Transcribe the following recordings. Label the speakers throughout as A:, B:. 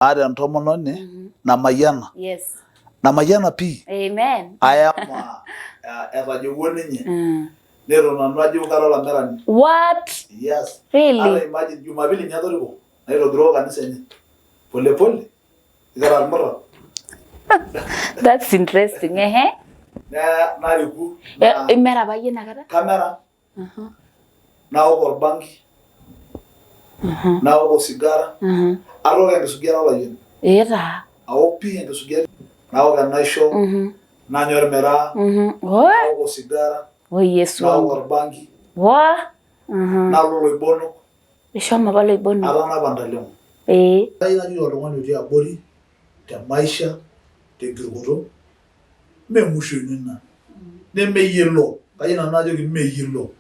A: Aata entomononi namayiana.
B: Yes.
A: Namayiana pii.
B: Amen.
A: Ayama etajeuwuo ninye. Neitu nanu ajo kara olamerani.
B: What?
A: Yes.
B: Really?
A: Ata imagine Jumapili ninye atoriko naitobiroko kanisa enye. Pole pole. Kira irmurran.
B: That's interesting. Ehe.
A: Nariku.
B: Imera apa iyie inakata?
A: Kamera. Naok olbanki, naok osigara, atooko enkisujiata olayioni.
B: Ee taa.
A: Aok pii enkisujiata, naok enaisho, nanya olmiraa, naok osigara, naok olbanki, nalo iloibonok.
B: Ishomo apa iloibonok?
A: Atanapa ntaleng'o.
B: Ee.
A: Kayieu najoki oltung'ani otii abori te maisha, tenkirukoto, Mme musho ino ina. Neme iyie ilo. Kayieu nanu najoki mme iyie ilo.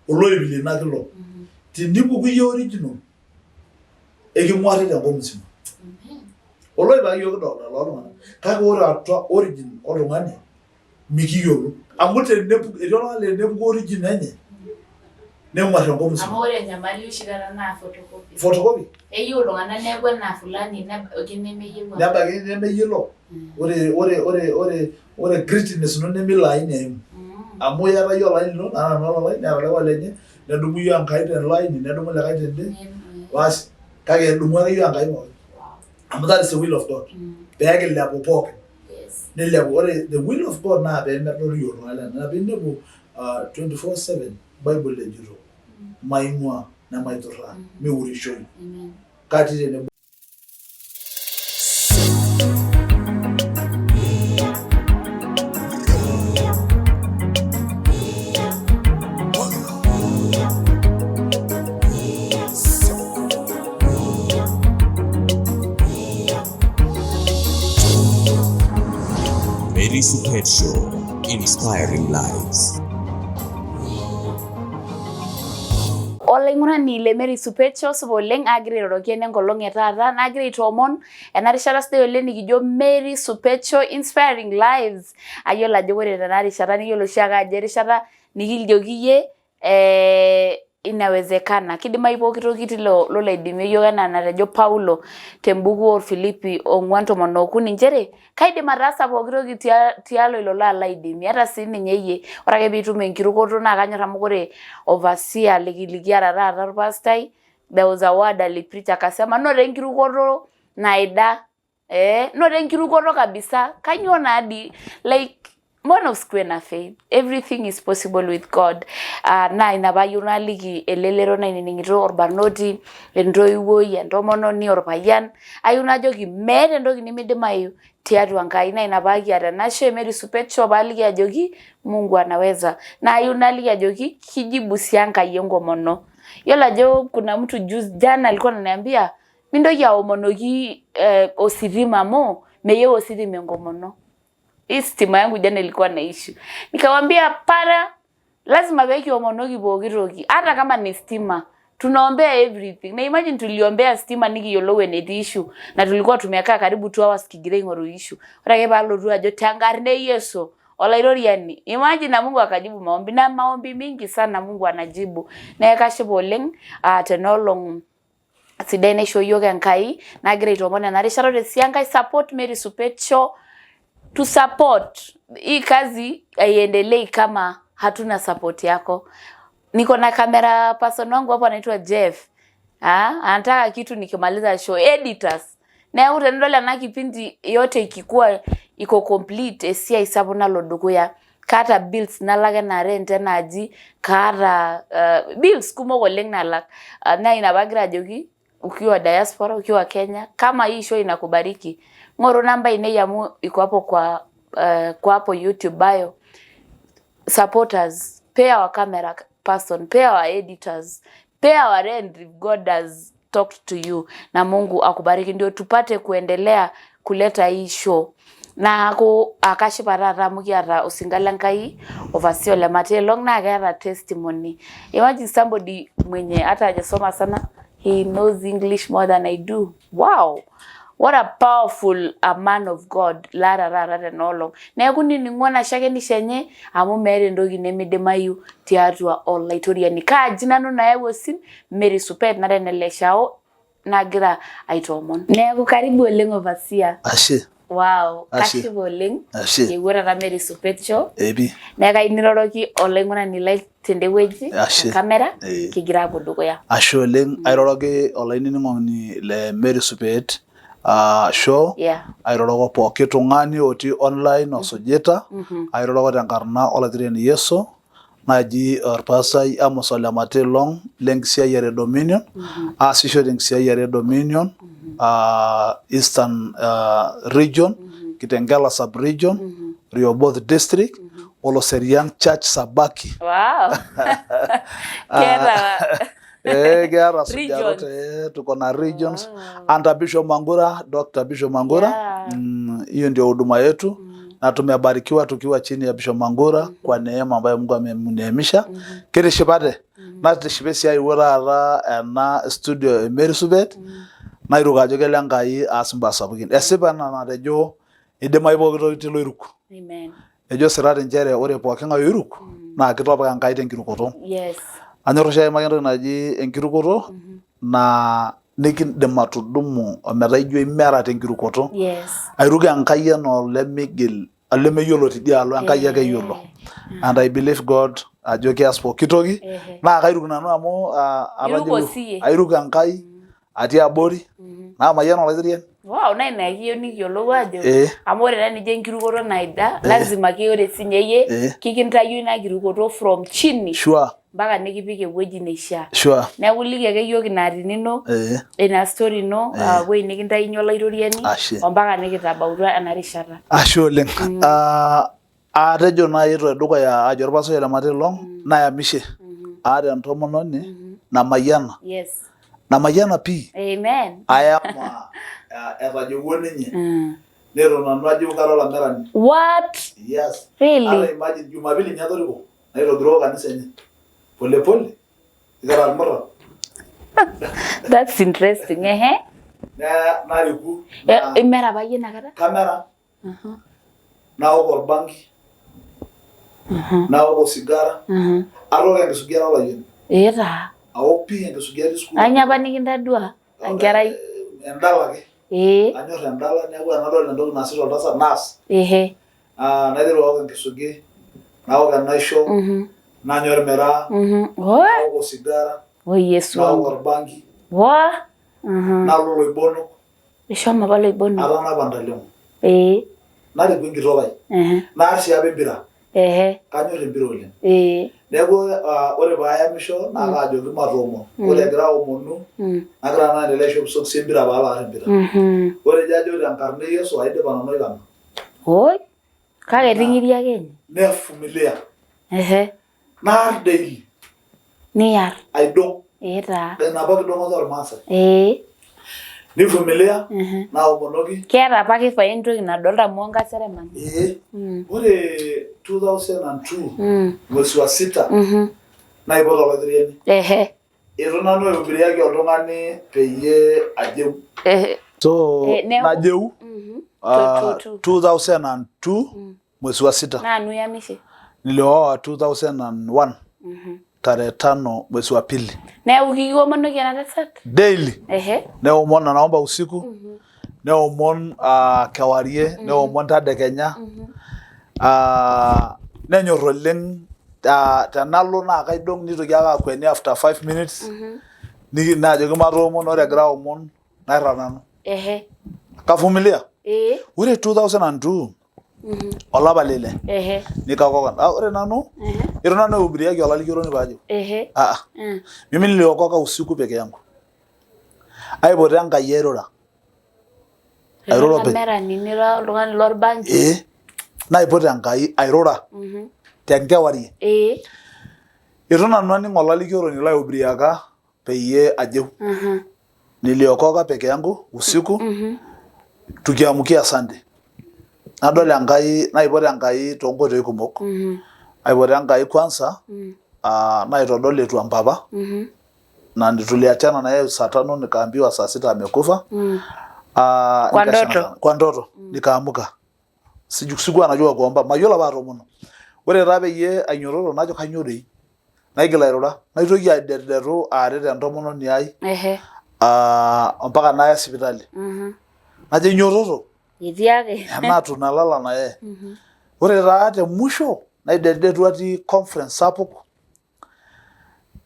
A: Oloip lino ake ilo. Tenipuku iyie original, eking'uarri tenkop musima. Oloip ake iyiook kidolta loo ltung'anak. Kake ore atua origin oltung'ani mikiyiolo. Amu tenepuku, etii oltung'ani laa tenepuku origin enye neng'uar enkop musima.
C: Amu ore enyamali oshi taata naa photocopy.
A: Photocopy.
C: Eyieu iltung'anak neeku enaa fulani nebaiki nemeyieu.
A: Nebaiki nemeyiolo. Ore ore ore ore ore greatness ino neme ilo aini eimu. Amu iyata iyie olaini lino naata nanu olai neeta likae olenye nedumu iyie Enkai tele aini nedumu likae tende basi kake edumu ake iyie Enkai pookin. Amu that is the will of God. Pee kilepu pookin. Nilepu ore the will of God naa pee medoli oltung'ani lena. Ina piinepu 24/7 Bible ejito maing'ua nemaiturraa miurishoi katii tenebo.
D: Mary Supet Show, inspiring lives.
B: Olaing'urani le Mary Supecho, supa oleng, aagira airoroki ene enkolong e taata nagira aitoomon ena rishata sidai oleng nikijo Mary Supecho inspiring lives. Ayiolo ajo ore tena rishata niyiolo oshiake ajo erishata nikijoki iyie eh, inawezekana kidimayu pooki toki tilo lolo aidimie iyiook enaa enatejo Paulo tembuku orfilipi ong'uan tomon okuni nchere kaidim ataasa pooki toki tialo ilo loo alo aidimie ata sii ninye iyie ore ake piitum enkirukoto naa kanyorr amu ore overseer likiata taata orpastai there was a word alipreach akasema noto enkirukoto naida Eh, noto enkirukoto kabisa. Kainyoo naadi like mbona usikuwe na faith? Everything is possible with God. Naa ina paayieu naliki elelero nainining'ito orbarnoti, entoiwuoi, entomononi, orpayian, ayieu najoki meeta entoki nimidimayu tiatua Enkai naa ina paa kiata ena show e Mary Supet Show paaliki ajoki Mungu anaweza. Naa ayieu naliki ajoki kijibu sii Enkai enkomono. Yiolo ajo kuna mtu juzi jana alikuwa ananiambia Mintoki aomonoki eh, ositima amu meyieu ositima enkomono. Hii stima yangu jana ilikuwa na issue. Nikamwambia para, lazima pee kiomonoki pooki toki hata kama ni stima. Tunaombea everything. Na imagine tuliombea stima nikiyiolou enetii issue na tulikuwa tumekaa karibu 2 hours kigira aing'oru issue. Ore ake paalotu ajo tenkarna e Yesu Olaitoriani. Imagine na Mungu akajibu maombi na maombi mingi sana Mungu anajibu. Neeku kashipa oleng uh, tenoolong sidai naishoo iyiook Enkai nagira aitoomon ena rishata. Ore sii enkae support Mary Supet Show to support hii kazi haiendelei kama hatuna support yako. Niko na camera person wangu hapo anaitwa Jeff. Ah, anataka kitu nikimaliza show editors. Neeku tenidol ena kipindi yote ikikuwa iko complete esiai sapuk nalo dukuya. Kaata bills nalak enaa rent ena aji, kaata bills kumok oleng nalak. Naa ina paagira ajoki ukiwa diaspora, ukiwa Kenya, kama hii show inakubariki, ng'oru namba ainei amu iko hapo kwa kwa hapo YouTube bio. Support us, pay our camera person, pay our editors, pay our rent if God has talked to you, na Mungu akubariki ndio tupate kuendelea kuleta hii show. Naaku akashipa taata amu kiata osinka le Nkai overseer ole Mateelong naa keeta testimony. Imagine somebody mwenye hata hajasoma sana, he knows English more than I do. Wow! What a powerful a man of God laata taata tena olong. Neeku nining'o ena shakenisho enye amu meeta entoki nemidimayu tiatua Olaitoriani. Kaaji nanu nayau osim Mary Supet nara ene Leshao. nagira aitoomon. Neeku karibu oleng Overseer.
A: Ashe.
B: Wow,
A: Ashe.
B: kashipa oleng.
A: Ashe.
B: Eewuo taata Mary Supecho.
A: Epi.
B: Neeku kayieu niroroki olaing'urani lai tende wueji
A: Ashe.
B: te kamera
A: Eh.
B: kigira aapuo dukuya.
A: Ashe oleng. Airoroki olainining'oni le Mary Supet show.
B: Yeah.
A: Airoroko pooki tung'ani otii online osujita. Airoroko tenkarna Olaitoriani Yesu. Naji orpastai Amos Ole Matilong le nkisiayiare e Dominion aasisho te nkisiayiare e Dominion Eastern Region Kitengela sub region Rehoboth district Oloserian Church Sabaki.
B: Wow. Keeta
A: Eh, keeta sujarot
B: Regions.
A: eh, tuko na regions under Bishop Mangura, Dr. Bishop Mangura.
B: Yeah.
A: Hiyo ndio huduma yetu na tumebarikiwa tukiwa chini ya Bishop Mangura kwa neema ambayo Mungu amemneemisha. Kitishipate natishipa esiai ewuo taata ena studio e Mary Supet nairuk ajo kelo Enkai aas imbaa sapukin. Esipa ena natejo eidimayu pooki toki tilo oiruk.
B: Amen.
A: Ejo sirati nchere ore pooki ng'ae oiruk naa kitopika Enkai tenkirukoto.
B: Yes.
A: Anyor oshi aimaki entoki naji enkirukoto naa nikindim atudumu ometaa ijo imera tenkirukoto.
B: Yes.
A: Airuk Enkai enaa olemigil olemeyiolo tidialo Enkai ake eyiolo. And I believe God ajo keas pooki toki naa kairuk nanu amu
B: Iruko
A: atayiolo
B: siiyie.
A: airuk Enkai atii abori naa mayian olaitoriani.
B: Wow, naa ina kiyieu nikiyiolou ajo
A: Eh.
B: amu ore taa nijo enkirukoto naida lazima ake ore sinye iyie
A: Eh.
B: kikintayio ina kirukoto from chini
A: Sure,
B: mpaka nikipik ewueji neishaa.
A: sure.
B: Neeku iliki ake yiok ina atini ino
A: Eh.
B: ina story ino wueji nikintayunyie olaitoriani
A: Ashe.
B: ompaka nikitabautua ena rishata.
A: Ashe oleng. Atejo naaji tedukuya ajo orpasai ole Matilong nayamishe aata entomononi namayiana
B: Yes.
A: namayiana pii
B: Amen.
A: ayama etajeuo ninye neitu nanu ajeu kara olamerani.
B: What?
A: Yes.
B: Really?
A: Ata imagine Jumapili ninye atoriko naitobiroko kanisa enye pole pole ikara irmurran
B: That's interesting. Ehe.
A: Nariku
B: Imera apa iyie inakata?
A: kamera naok orbanki naok osigara atooko enkisugiata olayioni
B: Ee taa.
A: aok pii enkisugiata esukuul.
B: Kanyoo apa nikintadua enkerai?
A: Endala ake.
B: Ee.
A: Anyor endala neeku enadol entoki naasita oltasat naas.
B: Ehe.
A: Naiteru aok enkisugi, naok enaisho, nanya ormiraa, naok osigara,
B: Oh Yesu
A: naok
B: wangu.
A: orbanki,
B: Wah.
A: nalo iloibonok,
B: Ishomo apa iloibonok.
A: atanapa ntaleng'o.
B: Ee.
A: Nariku enkitok ai.
B: Ehe.
A: Naar sii apa empira.
B: Ehe.
A: Kanyor empira oleng.
B: Ee.
A: Neeku ore pee ayamisho naa kaajoki matoomon. Ore egira aomonu nagira nanu aendelea aishop isokisi empira pee alo aar empira. Ore ejo ajo tenkarna e Yesu aidipa nanu aikana.
B: Oi. Kake eting'iria ake ninye.
A: Nefumilia.
B: Ehe.
A: Naar daily.
B: Niar.
A: Aidong.
B: Ee taa.
A: Ina apa kidong'oto ormaasai.
B: Ee.
A: Nivumilia naomonoki.
B: Keeta apake pae entoki nadolta amu onkaseremani.
A: Ee. Ore 2002 mwezi wa sita naipot olaitoriani.
B: Ehe.
A: Eitu nanu aihubiriaki oltung'ani peyie ajeu.
B: Ehe.
A: So najeu 2002 mwezi wa sita.
B: Naa anu iyamishe?
A: Nilioa 2001 tarehe 5 mwezi wa pili.
B: Neeku kikiomonoki ena tasat?
A: Daily.
B: Ehe.
A: Neomon naomba usiku. Neomon kewarie, neomon tadekenya. Nenyor oleng tenalo naa kaidong nitoki ake akweni after 5 minutes. Naajoki matoomon, ore egira aomon nairrag nanu.
B: Ehe.
A: Kavumilia.
B: Ee.
A: Ore 2002 olapa lile.
B: Ehe.
A: Nikaokoka. Ore nanu eitu nanu aihubiriaki olalikioroni paajo.
B: Ehe.
A: Mimi niliokoka usiku peke yangu. Aipoto Enkai airura. Airura openy.
B: Olamerani nira oltung'ani lorbanki.
A: Ee. Naipot Enkai airura. Tenkewarie.
B: Ee.
A: Eitu nanu aning olalikioroni laihubiriaka peyie ajeu. Niliokoka peke yangu usiku. Tukiamkia Sunday. Nadol Enkai, naipot Enkai toonkoitoi kumok. Aipoto Enkai kwanza, naitodol etua mpapa. Na tuliachana na yeye saa 5 nikaambiwa saa 6 amekufa.
B: Kwa ndoto.
A: Kwa ndoto. Nikaamuka. Sikuwa najua kuomba. Mayiolo apa atomono. Ore taa peyie ainyototo najo kainyoo dei. Naigil airura. Naitoki aderderu aaret entomononi ai.
B: Ehe.
A: Ah, ompaka naya sipitali. Najo inyototo
B: Etii ake.
A: enatu nalala naye. Ore taa te musho naidedetu atii conference sapuk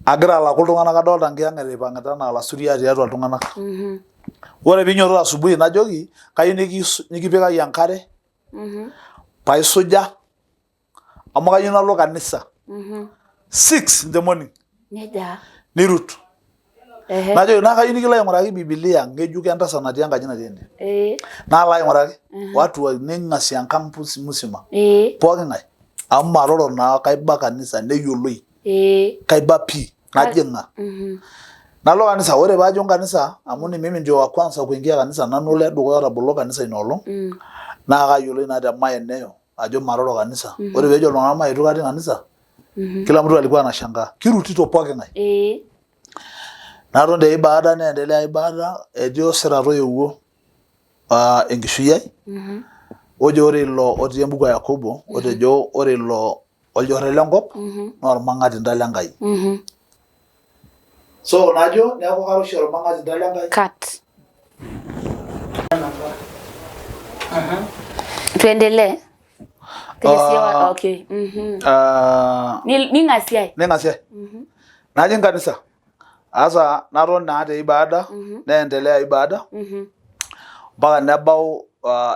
A: agira alaku iltung'anak adolta nkiyang'et ipang'ita anaa ilasuria tiatua iltung'anak. Ore piinyototo asubuhi najoki kayieu nikipikaki enkare paisuja amu kayieu nalo kanisa 6 in the morning.
B: Nejia.
A: Nirut. Najoki naa kayieu nikilo aing'uraki bibilia ng'ejuk entasat natii enkaji natii ene. Nalo aing'uraki watu ning'asie enkang musima. Pooki ng'ae. Amu maroro naa kaiba kanisa neyioloi. Kaiba pii najing'a. Nalo kanisa, ore paajing kanisa amu ni mimi ndio wa kwanza kuingia kanisa nanu oledukuya otabolo kanisa ina olong. Naa kayioloi naa te maeneo ajo maroro kanisa. Ore peejo iltung'anak maetu katii kanisa, kila mtu alikuwa anashangaa. Kirutito pooki ng'ae. Naton te ibada neendelea ibada etii osirata oewuo enkishui ai ojo ore ilo otii embuku e Yakobo otejo ore ilo olchorre lenkop naa ormang'atinda le Nkai. So najo neeku kara oshi ormang'atinda le Nkai.
B: Cut. Tuendelee. Okay. Ning'asiai.
A: Ning'asiai. Najing kanisa. Asa naton naa te ibada neendelea ibada mpaka nebau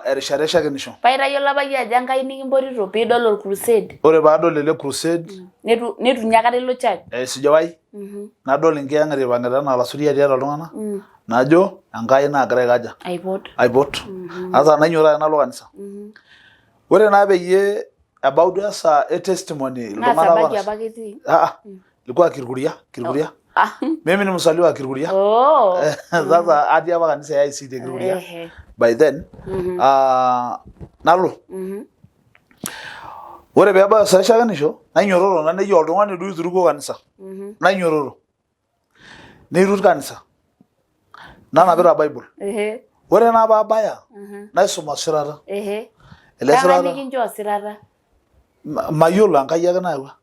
A: erishata e shakenisho.
B: Paa itayiolo apa iyie ajo Enkai nikimpotito piidol ol crusade.
A: Ore paadol ele crusade
B: Neitu neitu ninye aikata ilo church.
A: Sijawahi nadol nkiyang'et ipang'ita anaa ilasuria tiatua iltung'anak najo Enkai naagira aikaja?
B: Aipot.
A: Aipot. Asa nainyototo ake nalo kanisa. Ore naa peyie ebau duo esaa e testimony
B: Naa
A: iltung'anak
B: Sabaki
A: oota
B: apa ake etii.
A: Ilikuwa Kirkuria, Kirkuria.
B: Ah.
A: Mimi ni mzaliwa wa Kirkuria.
B: Oh.
A: Sasa atii apa kanisa ya IC te Kirkuria.
B: Ehe.
A: By then, nalo. Ore peebau esaa eshakenisho, nainyototo nanu nejo oltung'ani duo oiturukuo kanisa. Nainyototo. Neirut kanisa. Nanapita Bible. Ore naa paabaya, naisum osirata. Ele
B: Kang'ae
A: sirata.
B: nikinchoo osirata?
A: Mayiolo, Enkai ake nayawua.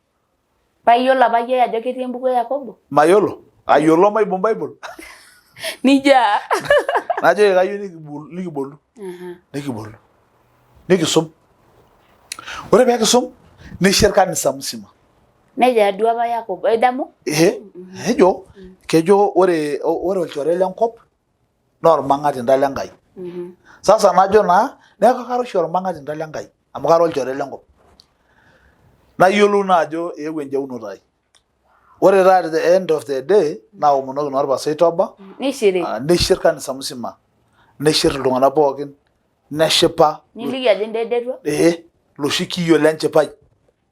B: Paa iyiolo apa iyie ajo ketii embuku e Yakobo?
A: Mayiolo. Ayiolo maibung Bible.
B: Nijo aa?
A: Najoki kayieu nikibolu. Nikibolu. Nikisum. Ore pee kisum, nishir kanisa musima.
B: Nejia duo apa Yakobo. Idamu?
A: Ee, ejo, kejo ore ore olchore lenkop naa ormang'atinda le Nkai. Sasa najo naa, neeku kara oshi ormang'atinda le Nkai amu kara olchore lenkop. Nayiolou naa ajo eewuo encheunoto ai. Ore taa at the end of the day naomonoki naa orpastai toba,
B: Nishiri.
A: nishir kanisa musima, nishir iltung'anak pookin, neshipa.
B: Niliki ajo indedetua.
A: Ee, loshi kiyo lenchipai.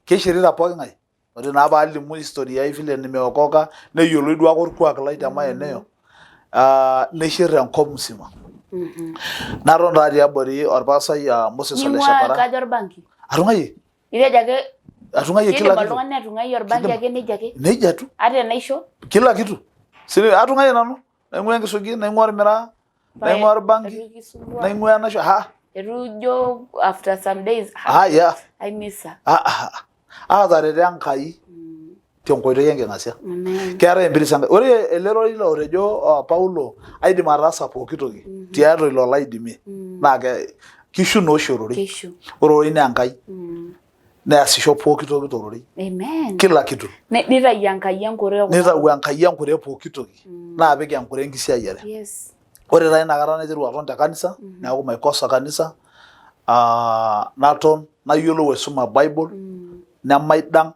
A: Kishirita pooki ng'ae. Ore naa paalimu historia ai vile nimeokoka neyioloi duo ake orkuak lai te maeneo nishir enkop musima. Naton taa tiabori orpasai Moses Ole
B: Ning'ua
A: Shepara.
B: kajo orbanki.
A: Atung'ayie.
B: Itejo ake
A: Atung'ayie
B: kidim
A: kila kitu.
B: oltung'ani atung'ai orbanki
A: Kidim.
B: ake nejia ake.
A: Nejia tu.
B: Ata enaisho.
A: Kila kitu. Sini atung'ayie nanu. Naing'ua enkisugi, naing'ua ormiraa, naing'ua orbanki,
B: Eitu kisumbua.
A: naing'ua enaisho. Ha.
B: Eitu ijo after some days.
A: Ah, yeah.
B: I miss her.
A: Ah, ah, ah. Aatareto Enkai tenkoitoi enking'asia.
B: Amen.
A: Keetae empiris Enkai. Ore ele rorei lotejo Paulo aidim ataasa pooki toki tiatua ilo laidimie naa kishu naa oshi ororei.
B: Kishu.
A: Ore ororei naa Enkai. Neasisho pooki toki tororei.
B: Amen.
A: Kila kitu.
B: Nitayu Enkai enkure e kuna
A: Nitayu Enkai enkure e pooki toki. Naa apik enkure enkisiayiare.
B: Yes.
A: Ore taa inakata naiteru aton te kanisa, neeku maikosa kanisa, naton nayiolou aisuma Bible, nemaidang',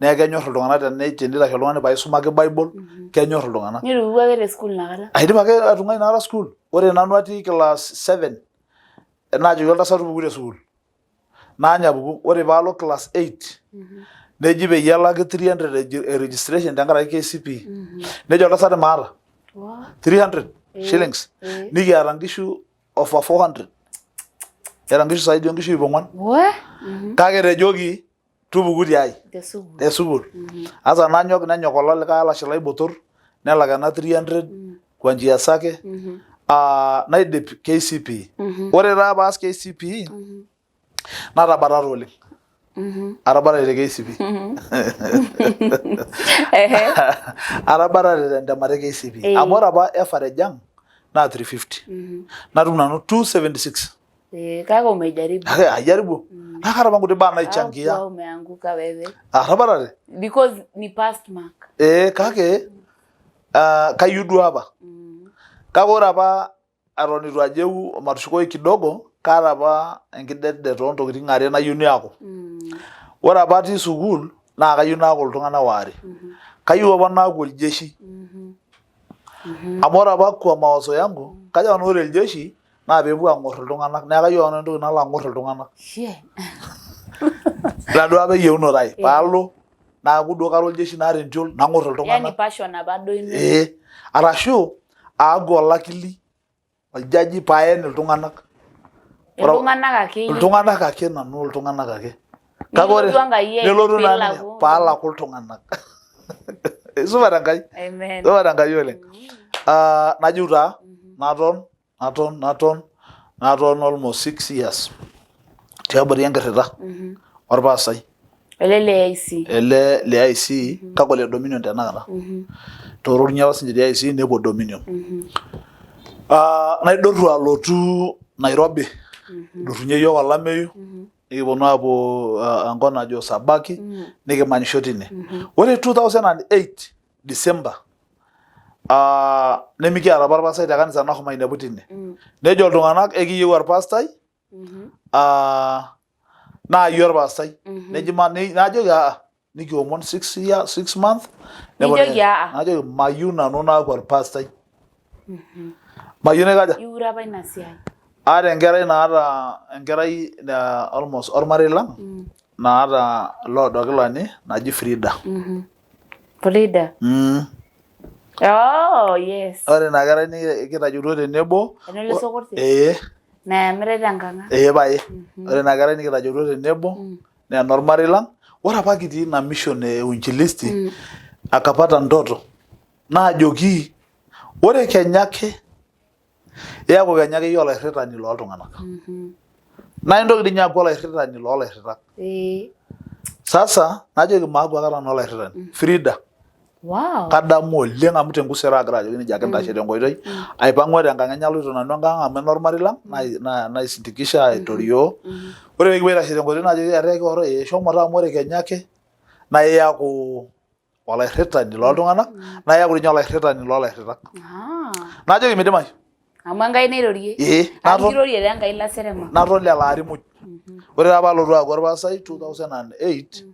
A: neeku kenyor iltung'anak tenitashe oltung'ani paisumaki Bible, kenyor iltung'anak.
B: Nitupukuo ake te sukuul inakata?
A: Aidipa ake atung'ai inakata sukuul. Ore nanu atii class 7, naajoki oltasat tupuku te sukuul. Naany apuku. Ore paalo class 8, neji peyie elaki 300 e registration tenkaraki KCPE. Nejo oltasat maata. 300 shillings. Nikiata nkishu over 400. Kiata nkishu zaidi oo nkishu iip ong'uan. Kake etejoki tupuku tiai
B: Te sukuul.
A: te sukuul. Asa nanyok nenyok olo likae alashe lai botor nelak ena 300 kwa njia zake naidip KCPE. Ore taa paas KCPE natabatata oleng. Atabatate te KCPE. Atabatate tentemata e KCPE. Amu ore apa average ang naa 350. Natum nanu 276.
B: Eh, kake umejaribu.
A: Kake ajaribu. Naa kaata apa nkuti baa naichangia.
B: Hapo umeanguka wewe.
A: Atabatate.
B: Because ni past mark.
A: Eh, kake kayieu duo apa. Kake ore apa eton eitu ajeu matushukoyu kidogo kaata apa enkidetidet oontokitin are nayieu niaku. Ore apa atii sukuul naa kayieu naaku iltung'anak waare. Kayieu apa naaku oljeshi. Amu ore apa kwa mawazo yangu kajo nanu ore iljeshi naa peepuo ang'or iltung'anak neeku kayieu nanu entoki nalo ang'or iltung'anak. Ina duo apa eyieunoto ai paalo naaku duo kara oljeshi naata entiol nang'or iltung'anak.
B: Yani passion apa duo ino.
A: Ee arashu aaku olakili oljaji paaen iltung'anak.
B: Iltung'anak ake.
A: Iltung'anak ake nanu iltung'anak ake. Kake ore
B: Nelotu Enkai
A: nelotu naa ninye
B: piilaku.
A: paalaku iltung'anak. Supat Enkai.
B: Amen.
A: Supat Enkai oleng. Ah, najiu taa naton naton naton naton almost 6 years tiabori enkirrita orpaasai.
B: Ele le AIC.
A: Ele le AIC kake ole Dominion tenakata. Etoororunye apa sinche te AIC nepuo Dominion. Ah, naidotu alotu Nairobi idurrunye iyiook olameyu nikiponu aapuo enkop najo Sabaki nikimanyisho tine. Ore 2008 December nemikiata apa orpastai te kanisa nashomo ainepu tine. Nejo iltung'anak ekiyieu orpastai naa iyie orpastai. Neji najoki aa nikiomon 6 year 6 months.
B: Nijoki aa.
A: Najoki mayieu nanu naaku orpastai. Mayieu naikaja?
B: Iure apa ina siai.
A: Aata enkerai naata enkerai almost ormarei lang naata loodo kilani naji Frida.
B: Frida. Oh, yes.
A: Ore ina kerai nikitajuto tenebo.
B: Eno le Sokorte?
A: Ee.
B: Naamirai tenkang' ang'.
A: Ee pae. Ore ina kerai nikitajuto tenebo naa enormarei lang. Ore apa kitii ina mission e uinjilisti akapata ndoto naajoki ore kenya ake iyaku kenya ake iyie olairitani looltung'anak. Naa intoki dii ninye aaku olairitani loolairitak. Sasa najoki maaku aikata nanu olairitani. Frida.
B: Wow.
A: Kadamu oleng amu tenkusero agira ajoki nejia kintashe tenkoitoi. Aipang'ua tenkang enye aloito nanu enkang amu enormarei lang naisindikisha aitorioo. Ore pee kipuo aitashe tenkoitoi najoki etaa ekioro ee shomo taa amu ore kenya ake naa iyaku olairitani looltung'anak naa iyaku dii ninye olairitani loolairitak.
B: Ah.
A: Najoki midimayu.
B: Amu Enkai nairorie.
A: Ee.
B: Amu kirorie taa Enkai laserema.
A: Naton lelo arin muj. Ore taa paalotu aaku orpastai 2008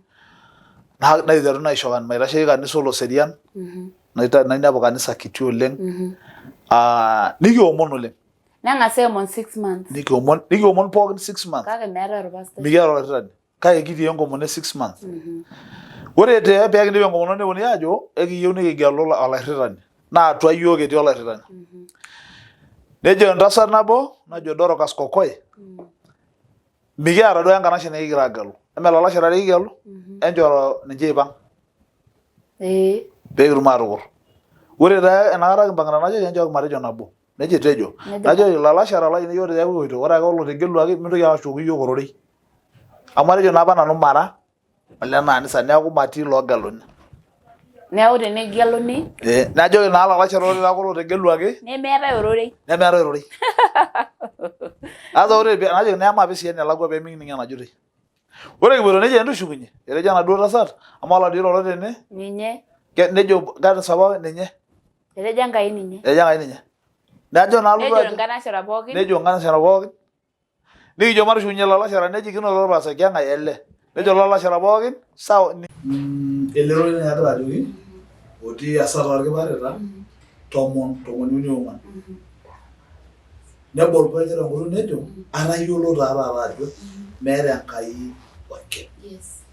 A: naiteru naa aisho maitasheki kanisa oloserian nainepu kanisa kiti oleng nikiomon oleng.
B: Neng'as aomon 6 months.
A: Nikiomon nikiomon pookin 6 months.
B: Kake meetae orpastai.
A: Mikiata olairitani. Kake kitii enkomono e 6 months. Ore tee pee kindip enkomono neponunui aajo ekiyieu nikigelu olairitani naa atua iyiook etii olairitani. Nejo entasat nabo najo Dorcas Kokoe mikiata duo enkanashe nikigira agelu. Eme ilalashera likigelu enchoo ninche eipang. Pee kitum aatukur. Ore taa enakata kimpang'ita najoki enchooki matejo nabo. Nejo tejo. Najoki ilalashera lainei ore peeku kipoito ore ake olotegeluaki mintoki ake ashukoki iyiook ororei. Amu atejo naa apa nanu mara olena anisa neeku matii iloogeluni.
B: Neeku tenegeluni.
A: Ee najoki naa ilalashera ore ake olotegeluaki.
B: Nemeetae ororei.
A: Nemeetae ororei. Sasa ore najoki naa maape sii enelakua pee mikining enajitoi. Ore kipoito nejia entushukunye etejo enaduo tasat amaa oladuo oiroro tene.
B: Ninye.
A: Nejo kanisa pookin ninye.
B: Etejo Enkai ninye.
A: Etejo Enkai ninye. Najo naa
B: Nejo nkanashera pookin.
A: Nejo nkanashera pookin. Nikijo matushukunye lalashera neji kinoto orpasai keng'ae ele. Nejo lalashera pookin sawa. Ele rorei naa agira ajoki otii asara orkipareta 10 34. Nebol Petero enkutuk nejo atayiolo taa taata ajo meeta Enkai orker.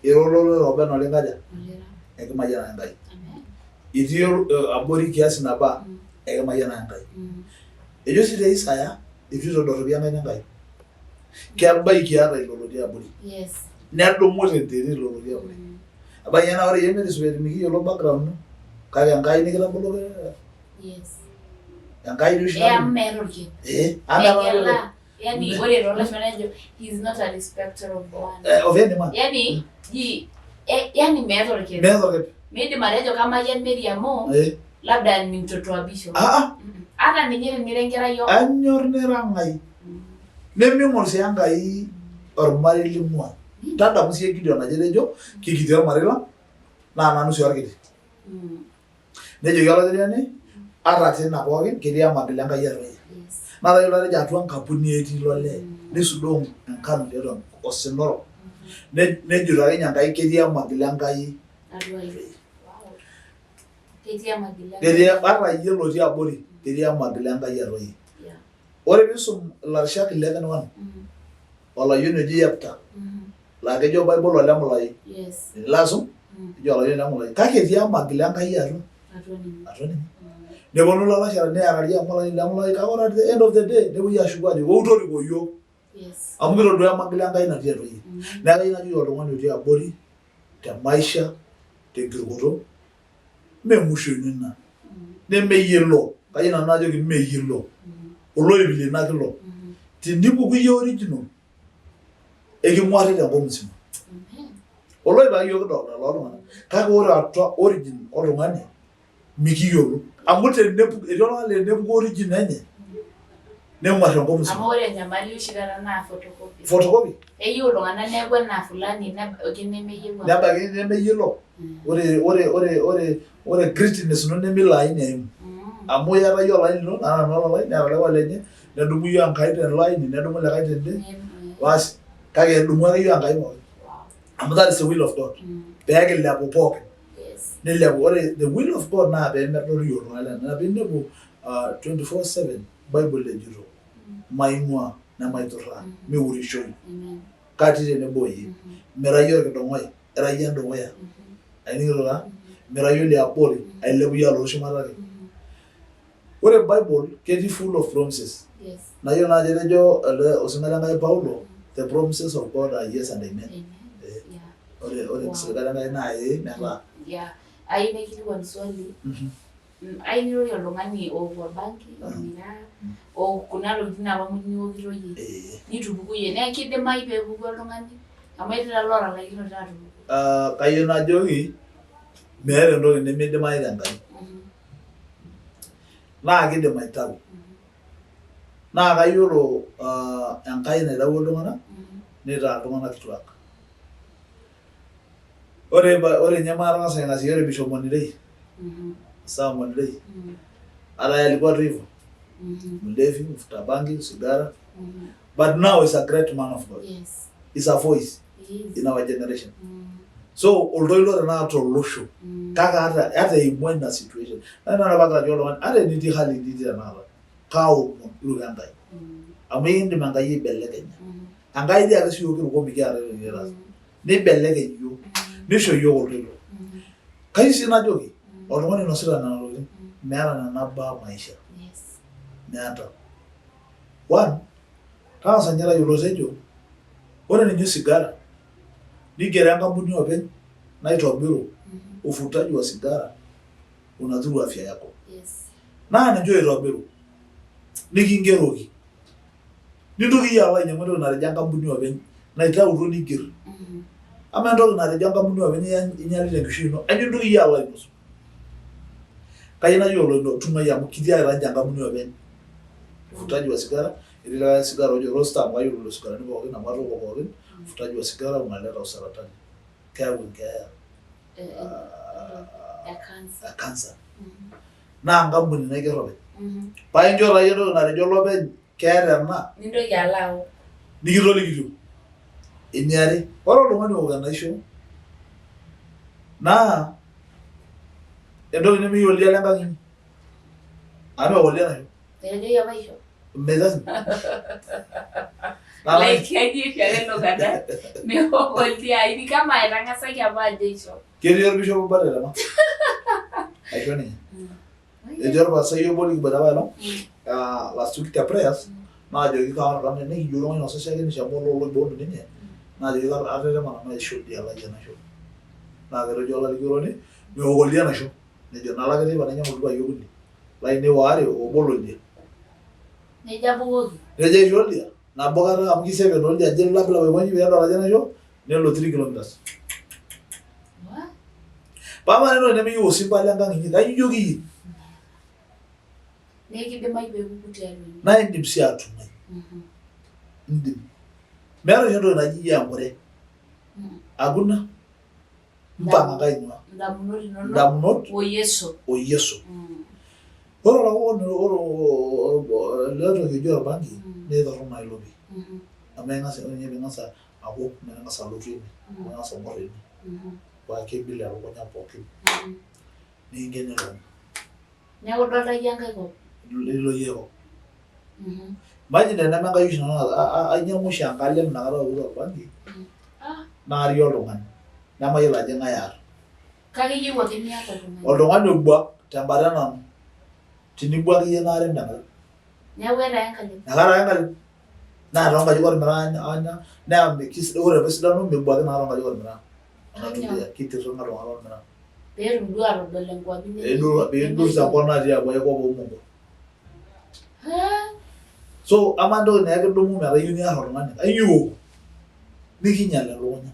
A: Ira olorere oba enaa olinkaja? Ekimayianata Enkai. Itii abori kiasi naba ekimayianata Enkai. Ejo sii te Isaya eitu eitodoropi enkaina Enkai. Kebaiki ata ilo lotii abori. Nedumu tenterit ilo lotii abori. Ebaiki naa ore iyie Mary Supe mikiyiolo background ino kake Enkai nikitaboloki. Enkai dii oshi
C: Amu meeta orker.
A: Ee, amu meeta orker.
C: Yani ore toolashumba nejo he is not a respecter of man.
A: Eh, of any man.
C: Yani ji yani meeta orkesi.
A: Meeta orkesi.
C: Miidim atejo kamayian Mary amu
A: Eh.
C: labda ni mtoto wa bishop.
A: Ah, ah.
C: Ata ninye tenira enkerai o.
A: Anyor nira Enkai. Neming'or sii Enkai ormarei ling'ua. Tadamu siiyie Gideon ajo etejo kikiti ormarei lang naa nanu sii orkiti. Nejoki Olaitariani ata tina pookin ketii emagila Enkai atua iyie. Naa tayiolo atejo atua enkapuni etii ilo lee nisudoo enkano tiatua osina orok. Nejito ake ninye Enkai ketii emagila Enkai
C: Atua iyie. Ketii emagila.
A: Ketii ata iyie lotii abori ketii emagila Enkai atua iyie. Ore piisum ilarishak 11 olayioni oji Yepta laa kejo Bible ole Mulai. Tenilo asum kejo olayioni le Mulai kake etii emagila Enkai atua atua ninye. Neponu ilalashera nearari amu olayioni le Mulai kake ore at the end of the day nepuoi ashuku ajo wou toriko iyiook amu kitodua emagila Enkai natii atua iyie. Neeku kayieu najoki oltung'ani otii abori te maisha tenkirukoto mme musho ino ina neme iyie ilo kayieu nanu najoki mme iyie ilo oloip lino ake ilo tenipuku iyie original eking'uari tenkop musima oloip ake iyiook kidolta lelo tung'anak kake ore atua origin oltung'ani mikiyiolo amu tenepuku etii oltung'ani laa tenepuku origin enye neng'uar enkop
C: Amu
A: musima
C: ore enyamali oshi taata naa photocopy.
A: photocopy
C: Keyieu iltung'anak neeku enaa fulani nebaiki nemeyieu apa.
A: nebaiki nemeyiolo ore ore ore ore ore greatness ino nemelo aini eimu amu iyata iyie olaini lino naata nanu olalai neeta likae olenye nedumu iyie Enkai tele aini nedumu likae tende basi kake edumu ake iyiook Enkai pookin amu that is the will of God pee kilepu pookin nilepu ore the will of God naa pee medoli oltung'ani lena naa piinepu 24/7 Bible ejito maing'ua nemaiturraa miurishoi katii tenebo oyie mira iyie orkidong'oi ira iyie endukuya ainining'ito taa mira iyie oliabori ailepu iyie alotu shumata ake ore Bible ketii full of promises naa iyiolo naa ajo etejo ele osinka lenkai Paulo the promises of God are yes and amen Eh. Ore ore enkisiligata Enkai naa ee metaa.
C: Yeah. Ayieu naikilikuan swali. Ayieu nirorie oltung'ani ook orbanki, ormiraa, ook kuna tokitin apa muj niokito iyie. Nitupukuyie. Naa kidimayu pee epuku oltung'ani amu etii taa lootalaikinote aatupuku.
A: Kayieu najoki meeta entoki nemidimayu te Nkai. Naa kidim aitau. Naa kayiolo Enkai naitawuo iltung'anak nitaa iltung'anak kituak. Ore ore ninye maatang'asa aing'asie ore Bishop Monirei, Sam Monirei, hata yeye alikuwa tu hivyo, mlevi, mvuta bangi, sigara, but now he's a great man of God.
C: Yes.
A: He's a voice
C: He is.
A: in our generation. So oltoilo tenakata tolosho kake ata ata eimua ina situation. Naa ina apa ajo oltung'ani ata enitii hali nitii tenakata kaomon iruko Enkai amu ekindim Enkai aibelekenya. Enkai dii ake siyiok kiruko mikiata entoki nikitaasa. Nibelekeny iyiook nisho iyiook oltoilo. Kayieu sii najoki oltung'ani oinosita nena tokitin meeta nena baa maisha. Meeta. One, tang'asa ninye tayiolo tejo ore ninye osigara nigero enkampuni openy naitobiru ufutaji wa sigara unadhuru afya yako. Naa ninche oitobiru nikingeroki. Nintoki iyie alo ainyang'u entoki natejo enkampuni openy naitautuo neiger. Amaa entoki natejo enkampuni openy inyalita enkishui ino, aijo intoki iyie alo ainosu. Kayieu najoki oloino tung'ai amu kitiaka taa ninche enkampuni openy ufutaji wa sigara, etii likae sigara ojo roster amu kayiolo lelo sigarani pookin amu atooko pookin, ufutaji wa sigara unaleta usaratani. Keyau enkeeya
C: E cancer.
A: E cancer. Naa enkampuni naiger openy. Paa incho taa iyie entoki natejo olopeny keeta ena.
C: Nintoki alo aok.
A: Nikitolikitio. Eniare, ore oltung'ani ook enaisho naa entoki nemeyieu oldia lenkang inyi. Amu meok oldia enaisho.
C: Etejoki apa aisho.
A: Mme lazima.
C: Like keji oshi ake elo kata meok oldia ni kama etang'asaki apa ajo aisho.
A: Ketii orbishop obo otetema aisho ninye. Etii orpastai obo likiboita apaelong last week te prayers naajoki kaata nekijo oltung'ani oinosa shakenisho amu ololoibonu ninye naajoki atetema nanu aisho oldia lai enaisho. Naa ketejo olalikioroni meok oldia enaisho. Nejo nalo ake teipa nainyiang'u iltupai okuni lainei waare obo loldia.
C: Nejo abukoki.
A: Nejo aisho oldia. Nabo kata amu kisiapia naa oldia ajo elapilap aikonji pee edol ajo enaisho nelo 3 kilometers.
C: What?
A: Paa amaa entoki nemeyieu osimba lenkang inyi kai ijoki iyie?
C: Neeku kidimayu pee epuku tiatua ine.
A: Naa indim sii atung'ai. Indim. Meeta oshi entoki naji iyie enkure. Hakuna. Mpang'a kainua.
C: Indamunot inonok
A: Indamunot
C: o Yesu.
A: o Yesu. Ore olaokoni ore ele toki oji orbanki naa itorrono ilo pii. Amu ing'as ore ninye piing'as aok naa ing'as alotu ene, ning'as aing'or ene paa kebil elukunya pookin nikinken elukunya.
C: Neeku idolta iyie enkae kop.
A: Ilo iyie ae kop. Imagine teneme Enkai oshi nanu ainyang'ua oshi enkalem inakata aokito orbanki naarie oltung'ani nemayiolo ajo ng'ae aar.
C: Kake iyieu ake niata oltung'ani.
A: Oltung'ani obuak tembata e nanu. Tinibuak iyie naarem tenkalem.
C: Neeku iyata ake enkalem.
A: Ekaata ake enkalem. Naa toonkajijik ormiraa anya naa ore apa esidano mebuaki naa toonkajijik ormiraa. Kitirring'a iltung'anak lormiraa.
C: Pee etum duo aatodol inkuapi
A: Pee edur tenkop natii abori enkop omongo. So amaa entoki naa ekidumu metaa iyieu niar oltung'ani, kainyioo iwok? Nikinyial elukunya.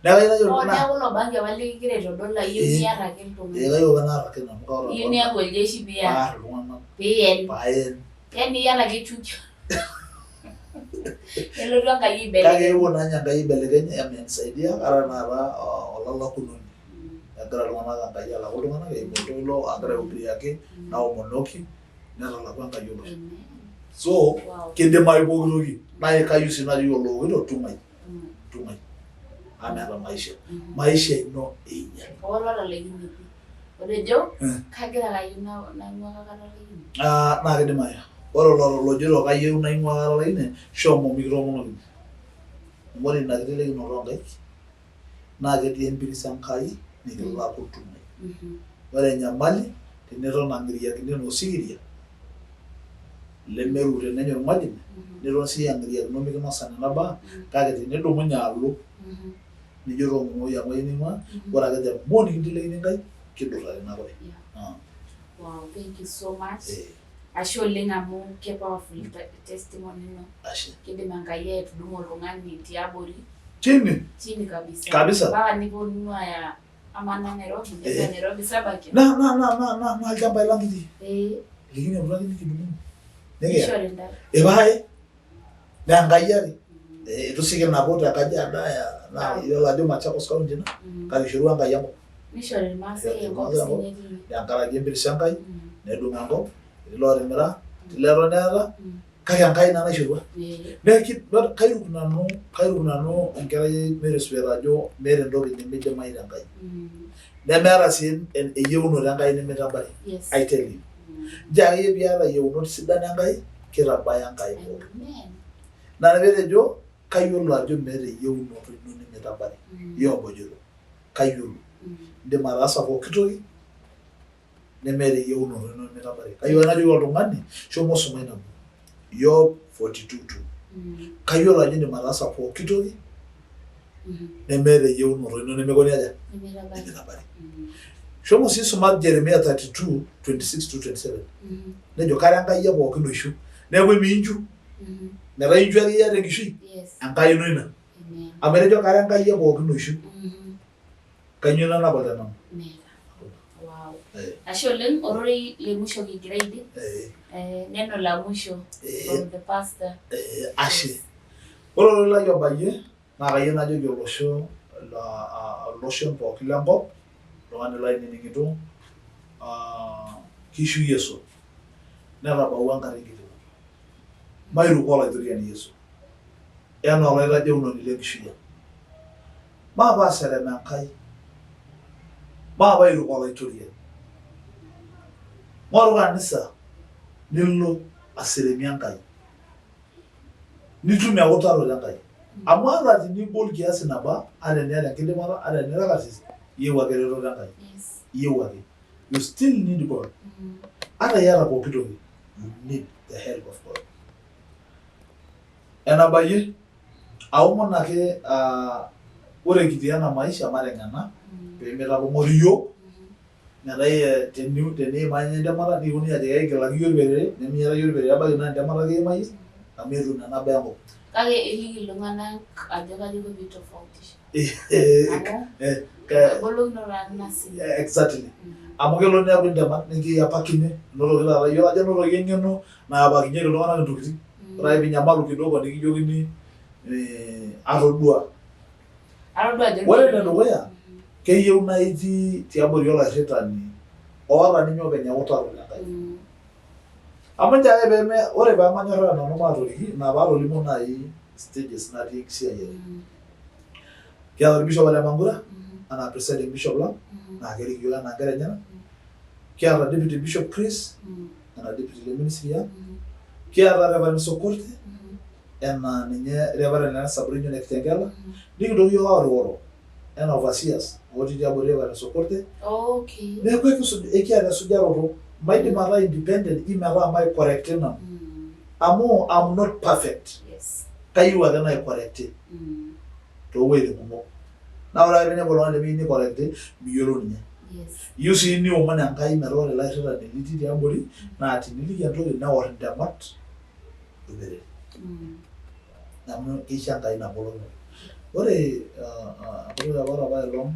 A: Neeku kayieu najo
C: Oh, neeku ilo banki apa likigira aitodol aa iyieu niar ake iltung'anak.
A: Ee kayieu apa naar ake nanu.
C: Iyieu niaku oljeshi piar.
A: Paar iltung'anak.
C: Piyen.
A: Payen.
C: Yaani iyata ake chuki. Nelotu Enkai aibelekeny.
A: Kake eewuo naa ninye Enkai aibelekeny amenisaidia kara tenakata olalakunoni. Egira iltung'anak Enkai alaku iltung'anak eimu oltoilo agira aihubiriaki naomonoki netalaku Enkai olosho. So kidimayu pooki toki naa kayieu sii najoki olookito tung'ai tung'ai amu meeta maisha. Maisha ino einyial.
C: Olatalaikine pii. Otejo kagira ake ayieu naing'ua katalaikine.
A: Ah, naa kidimayu. Ore olojito kayieu naing'ua katalaikine shomo mikitoomonokini. Amu ore ina kitelekinoto oonkaik naa ketii empiris Enkai nikilaku tung'ai. Ore enyamali teniton ang'iriakino enaa osikiria lemeru tenenya orng'ojine niton siyie ang'iriakino mikinosa nena baa kake tenidumunye alo nijo toomonoki amu ayieu naing'ua ore ake the more nikintelekini Enkai kidurrari ina kure.
C: Wow, thank you so much. Ashe oleng amu ke powerful testimony ino.
A: Ashe.
C: Kidim Enkai aitudumu oltung'ani tiabori.
A: Chini.
C: Chini kabisa.
A: Kabisa.
C: Mpaka niponunu aya amana Nairobi, eh. Nairobi Sabakia.
A: Na na na na na na ilchambai lang kitii. Eh. Likineputua ake nikidumu. Nikiya.
C: Nishori intae.
A: Epae. Naa Enkai ake. Eitu sii kinapu te Kajiado aya naa iyiolo ajo Machakos county ina kake eishorua Enkai enkop.
C: Nishori irmaasai enkop sinye tine.
A: Tenkaraki empiris Enkai nedung enkop etii lootimira etii leton eeta kake Enkai naa naishorua. Neeku kairuk nanu kairuk nanu enkerai ai Mary Suet ajo meeta entoki nemidimayu te Nkai. Nemeeta sii eyieunoto Enkai nemitabari. I tell you. Nchoo akeyie piata iyieunot sidan Enkai kitabaya Enkai pookin. Naa ina peetejo kayiolo ajo meeta eyieunoto ino nemitabari. Iyie obo ojito kayiolo. Indim ataasa pooki toki nemeeta eyieunoto ino nemitabari. Kayieu ake najoki oltung'ani shomo suma ina buku Yob 42:2. Kayiolo ajo indim ataasa pooki toki nemeeta eyieunoto ino nemikoni aja? Nemitabari. Shomo sii suma Jeremia 32:26 to 27. Nejo kara Enkai e pookin oishu. Neeku emiinchu. Metaa inchu ake iyata enkishui, Enkai ino ina. Amu etejo kara Enkai e pookin oishu. Kainyoo ina nagol te nanu?
C: Wow. Ashe oleng ororei le musho kigira aidip. Neno la mwisho from the pastor.
A: Ashe. Ore ororei lai obayie naa kayieu najoki olosho iloshon pookin lenkop, oltung'ani lainining'ito, kishu Yesu netabawua enkata enkiting'oto. Mairuko Olaitoriani Yesu enaa olaitadeunoni le nkishui ang. Maape aaserem Enkai, maape airuko Olaitoriani. Ng'oru kanisa nilo aseremie Enkai. Nitum eutaroto Enkai. Amu ata tenigol kiasi naba, ata eniata enkidimata, ata enira karsis, iyieu ake eretoto Enkai. Iyieu ake. You still need God. Ata iyata pooki toki, you need the help of God. Enabayie, aomon ake ore kitii ena maisha mateng'ena pee mitapong'ori iyiook. Metaa teniimaa ninye entemata nikiponunui aajo ekigilaki iyie orperere nemiata iyie orperere ebaiki naa entemata ake iimayie amu eitu nena baa enkop.
C: Kake iliki iltung'anak ajo kaji iko piitofautisha. Amu embolokinoto taa ina sii.
A: Exactly. Amu kelo neeku intemat nikiyapakini inotoki taata iyiolo ajo enotoki eng'eno nayapakinyieki iltung'anak intokitin. Ore ake piinyamalu kidogo nikijokini atodua.
C: Atodua ajo
A: Ore enedukuya keyieu naa itii tiabori olairritani oota ninye openy eutaroto Enkai. Amu nchoo ake peme ore pemanyorraa nanu maatoriki ina paatolimuo naaji stages natii enkisiayiare. Kiata orbishop ole Mankura anaa presiding bishop lang naa kerik iyiook anaa inkera enyenak. Kiata deputy bishop Chris anaa deputy le ministry ang. Kiata Reverend Sokorte enaa ninye Reverend le sub region e Kitengela. Nikintoki iyiook aoriworo enaa overseers otii tiabori Reverend Sokorte.
C: Okay.
A: Neeku ekisuj ekiata esujaroto. Maidim ataa independent ji metaa maicorrecti nanu. Amu I'm not perfect.
C: Yes.
A: Kayieu ake naicorrecti toowueitin kumok. Naa ore ake piinepu oltung'ani lemiyieu neicorrecti, miyiolou ninye.
C: Yes.
A: Iyieu sii niomon Enkai metaa ore ele airritani litii tiabori naa tiniliki entoki neor intemat orperere. Amu keisho Enkai ina bolokinoto. Ore enkoitoi apa ore apaelong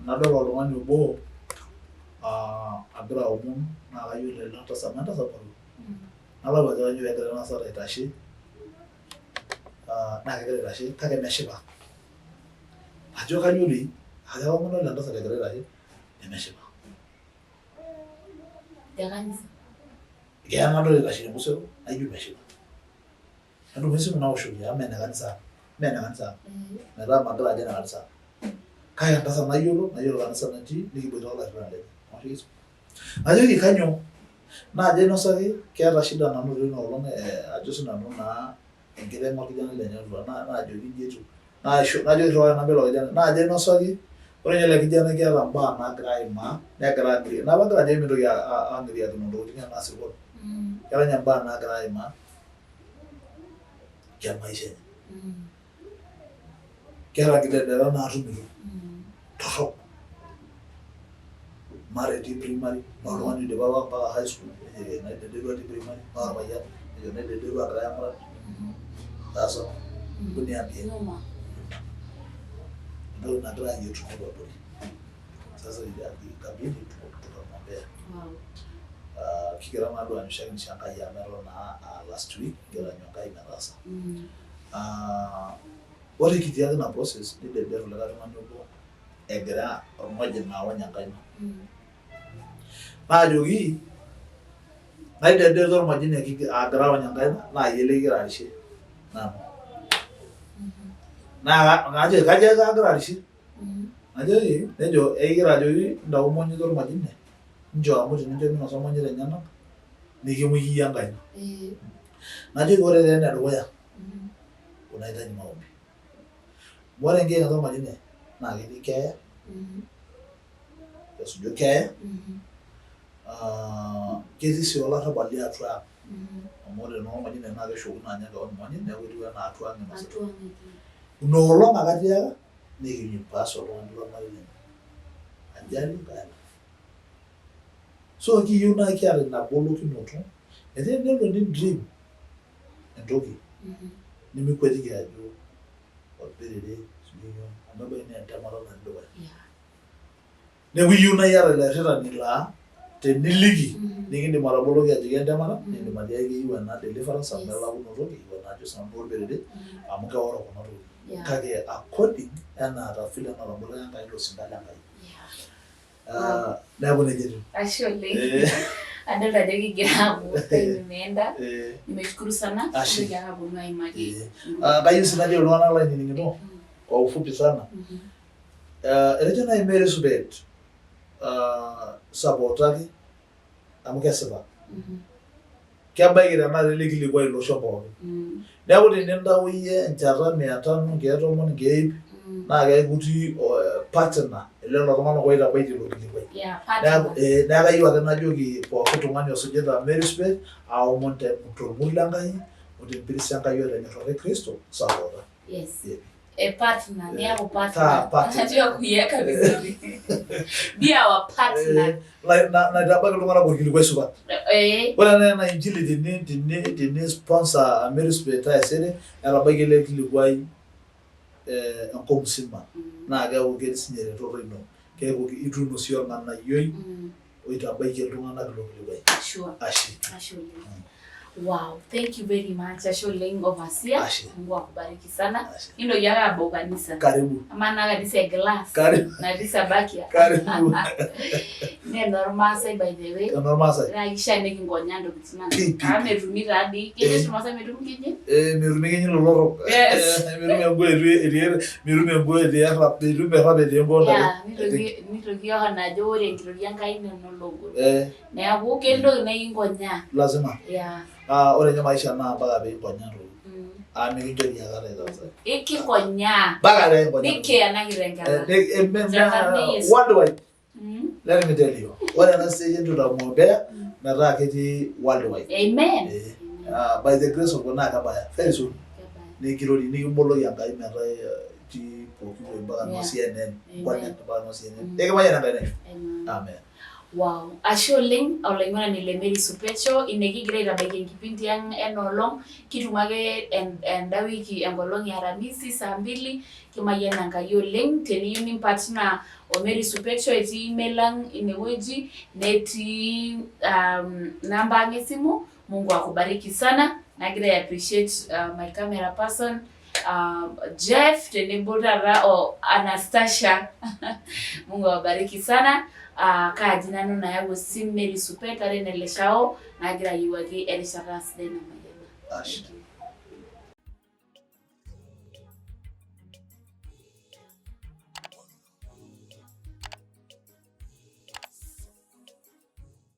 A: nadol oltung'ani obo agira aomon naa kayiolo ele tasat, naa entasat moruo. Nalau ajo kainyoo peegira ena tasat aitashe naa kegira aitashe kake meshipa. Ajo kainyoo doi, ajo aomon ele tasat egira aitashe nemeshipa.
C: Te kanisa.
A: Keya nadol eitashe tenkusero naijo meshipa. Nadumu esimu naoshoki amu mee ene kanisa ang, mee ene kanisa ang metaa magira ajo ene kanisa ang. Kake entasat nayiolo, nayiolo kanisa natii nikiboita olairrirani lenye. Naoshoki esimu. Najoki kainyoo? Naajo ainosaki keeta shida nanotito ina olong ajo sii nanu naa enkiteng orkijanai lenye otua naajoki inji etiu. Naisho najoki irriwaki namba ilo kijanai naajo ainosaki ore ninye ele kijanai keeta imbaa naagira aimaa negira ang'iria ina apa agira ajoki mintoki ang'iriakino intokitin enaa isirkon. Keeta ninye imbaa naagira aimaa te maisha enye. Keeta nkidedera naatumito torrok. Mara etii primary naa oltung'ani oidipa apa mpaka high school nejo naidederua atii primary naa orpayian nejo naidederua agira amurat. Sasa hebu niambie
C: Noma.
A: entoki nagira ayietuno abori. Sasa ikabidi tukamwombea.
C: Wow.
A: Kigira naa duo aanyu shakenisho Enkai amu eton naa aa last week kigira aanyu Enkai metaasa. Ore kitii ake ina process nideder likae tung'ani obo egira orng'ojine aony enkaina. Naajoki naidedeta orng'ojine agira aony enkaina naa iyie likigira arishie nanu. Naa najoki kajo ake kaagira arishie. Najoki nejo ekigira ajoki ntau monyito orng'ojine nchoo amu tenincho minosa monyit enyenak niking'uiki iyie enkaina. Najoki ore taa enedukuya unahitaji maombi. Amu ore enkiyeng'ata orng'ojine naa ketii keeya, esuju keeya, ketii sii olarrabal liatua ang amu ore naa orng'ojine naa keshuku naa ninye kewon imonyit neeku etiu enaa atua ang inosita. Ina olong ake atiaka nikimpass oltung'ani lormarei lenye ajali kaela. So ekiyieu naa kiata ina bolokinoto metaa tenelo ni dream entoki nimikwetiki ajo orperere sijui nyoo amu ebaiki naa entemata natii dukuya. Neeku iyieu naa iyata ilo airritani laa teniliki nikindim ataboloki ajoki entemata nikindim atiaki keyieu ena deliverance amu elakunoto keyieu ena ajo sinanu orperere amu keoro kuna tokitin. Kake according enaa vile enataboloki Enkai ilo sinka lenkai. Neeku nejia etiu.
C: Ashe oleng. Adolta ajo kigira aaku time imeenda. Nimeshukuru sana.
A: Ashe.
C: Kigira ake aponu aimaki.
A: Kayieu sii najoki iltung'anak lainining'ito kwa ufupi sana. Etejo naaji Mary Subet sapootaki amu kesipa. Kebaiki tenakata ele kilikuai iloshon pookin. Neeku tenintau iyie enchata mia tano, nkeek tomon, nkeek ip naa keeku itii partner elelo tung'anak oitabaitie ilo kilikuai. Neeku neeku kayieu ake najoki pooki tung'ani osujita Mary Subet aomon tormur le Nkai o tempiris Enkai o tenyorrata e Kristo sapoota.
C: Yes. A partner, niyaku
A: Taa
C: partner.
A: partner.
C: Najua kuiweka vizuri. Be our partner.
A: Naitabaiki iltung'anak orkilikuai supat. Ore ena injili tini sponsor Mary Supe taisere etabaiki ele kilikuai enkop musima naa keeku ketii sinye eretoto ino. Keeku ituuno sii orng'anayioi oitabaiki iltung'anak ilo kilikuai.
C: Sure.
A: Ashe.
C: Ashe oleng. Wow, thank you very much. Ashe oleng overseer.
A: Ashe.
C: Mungu akubariki sana.
A: Ashe.
C: Nintoki ake abau kanisa.
A: Karibu.
C: Amaa naa kanisa e glass.
A: Karibu.
C: Natii Sabakia.
A: Karibu.
C: Naa enormaasai by the way.
A: Enormaasai.
C: Naa kishaa nikinkonya ntokitin ang.
A: Pi, pi,
C: Amu
A: pi.
C: metumi taa dii. Kejo oshi irmaasai metumi nkijit.
A: Metumi kenyi lolorok.
C: Yes.
A: Metumi enguo etii metumi enguo etii errap, metumi errap etii enguo ntare.
C: Yeah, nitoki Yohana ajo ore enkitoria Enkai naa enologoro. Neeku ketii ntokitin naa ekinkonyaa.
A: Lazima.
C: Yeah.
A: Ore ninye maisha naa mpaka pee inkonyaa ntokitin. Amu mikinchori aikata aitaasa.
C: Ikinkonyaa.
A: Mpaka pee inkonyaa.
C: Nikiya ena kitengela. Tenkarna e Yesu.
A: Worldwide. Let me tell you. Ore ena siai entutamwombea metaa ketii worldwide.
C: Amen.
A: By the grace of God naa kebaya very soon. Nikirori nikiboloki Enkai metaa itii pooki wueji mpaka noo CNN. Connect mpaka noo CNN. Ekimayian Enkai naishu.
C: Amen.
A: Amen.
C: Wow, ashe oleng olaing'urani le Mary Supecho, ine kigira aitabaiki enkipindi ang ena olong, kitumo ake enda wiki enkolong e Aramisi saa mbili, kimayian Enkai oleng, teniyieu nimpartner o Mary Supecho etii email ang inewueji, netii namba ang esimu, Mungu akubariki sana, nagira ai appreciate my camera person Jeff tenebo taata o Anastasia. Mungu awabariki sana. Kaaji nanu nayau osim Mary Supet are nele shao nagira ayiewuaki erishata sidai namayiana.
A: Ashe.
C: Thank you.